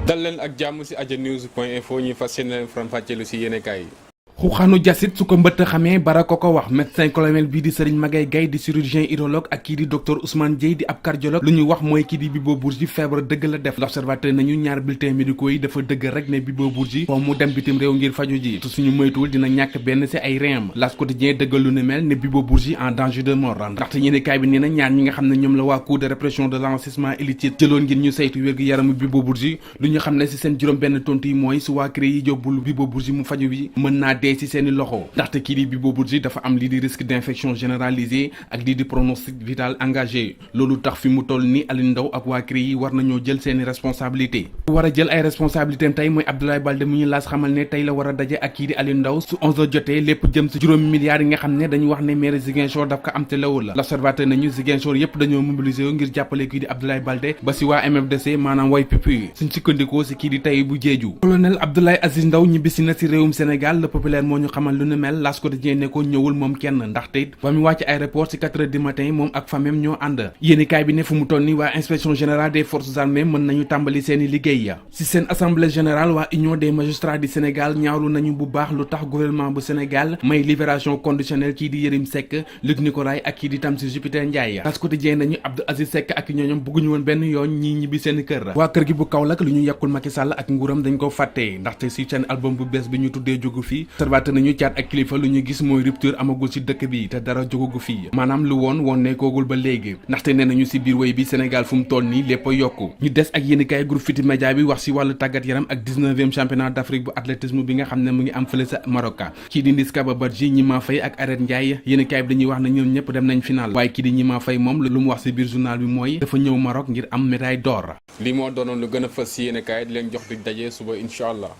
dal leen ak jàmm ci ajanews.info ñuy fas yéene faram-fàcceelu ci yéenekaay yi. xuxaanu jasit su ko mbëtt xamee bara ko wax médecin colonel bii di Serigne Magaye Gaye di chirurgien urologue ak kii di docteur Ousmane Dieye di ab cardiologue lu ñu wax mooy kii di Bibo Bourgi feebar dëgg la def. l'observateur nañu ñaar bulletins médicaux yi dafa dëgg rek ne Bibo Bourgi foo mu dem bitim réew ngir faju ji te suñu moytuwul dina ñàkk benn ci ay ream. L'As Quotidien dëggal lu ne mel ne Bibo Bourgi en danger de mort ndaxte yéenekaay bi nee na ñaar ñi nga xam ne ñoom la waa cour de répression de l'enrichissement illicite jëloon ngir ñu saytu wér-gu-yaramu Bibo Bourgi lu ñu xam ne ci seen juróom benn tontu yi mooy su waa CREI yi yóbbul Bibo Bourgi mu faju bi mën naa dee ci seeni loxo ndaxte kii di Bibo Bourgi dafa am lii di risque d'infection généralisée ak lii di pronostic vital engagé loolu tax fi mu toll ni Alioune Ndao ak waa CREI yi war nañoo jël seeni responsabilité ku war a jël ay responsabilité am tey mooy Abdoulaye Baldé mu ñu laas xamal ne tey la war a daje ak kii di Alioune Ndao su 11h jotee lépp jëm ci juróomi milliards yi nga xam ne dañu wax ne maire Ziguinchor daf ko am te lawul la. l'observateur nañu Ziguinchor yépp dañoo mobiliser wu ngir jàppale kii di Abdoulaye Baldé ba si waa MFDC maanaam way pipu suñ sukkandikoo si kii di tey bu jeeju colonel Abdoulaye Aziz Ndao ñibbisi na si réewum Sénégal le populaire moo ñu xamal lu ne mel. L'As Quotidien ne ko ñëwul moom kenn ndaxte it ba mu wàcc aéroport ci 4h du matin moom ak famem ñoo ànd yéenekaay bi ne fu mu toll ni waa inspection générale des forces armées mën nañu tàmbali seeni liggéey ya ci seen assemblée générale waa union des magistrats du Sénégal ñaawlu nañu bu baax lu tax gouvernement bu Sénégal may libération conditionnelle kii di Yérim Seck Luc Nicolaï ak kii di Tamsir Jupiter Ndiaye. L'As Quotidien nañu Abdou Aziz Seck ak ñooñom bëgguñu woon benn yoon ñii ñibbi seen kër waa kër gi bu Kaolack lu ñu yàkkul Macky Sall ak nguuram dañ ko fàtte ndaxte ci seen album bu bees bi ñu tuddee jógu fi observateur nañu caat ak kilifa lu ñu gis mooy rupture amagul ci dëkk bi te dara jógagu fii maanaam lu woon nekkoogul ba léegi ndaxte nee nañu ci biir woy bi Sénégal fu mu toll nii lépp a yokku ñu des ak yéenekaay groupe Futurs Médias bi wax ci wàllu tàggat yaram ak 19e championnat d'Afrique bu athlétisme bi nga xam ne mu ngi am fële sa Maroc kii di Ndiss Kaba Badji Gnima Faye ak Aret Ndiaye yéenekaay bi dañuy wax ne ñoom ñëpp dem nañ final waaye kii di Gnima Faye moom lu mu wax ci biir journal bi mooy dafa ñëw Maroc ngir am médaille d'or. li moo doonoon lu gën a fës ci yéenekaay di leen jox di daje suba incha allah.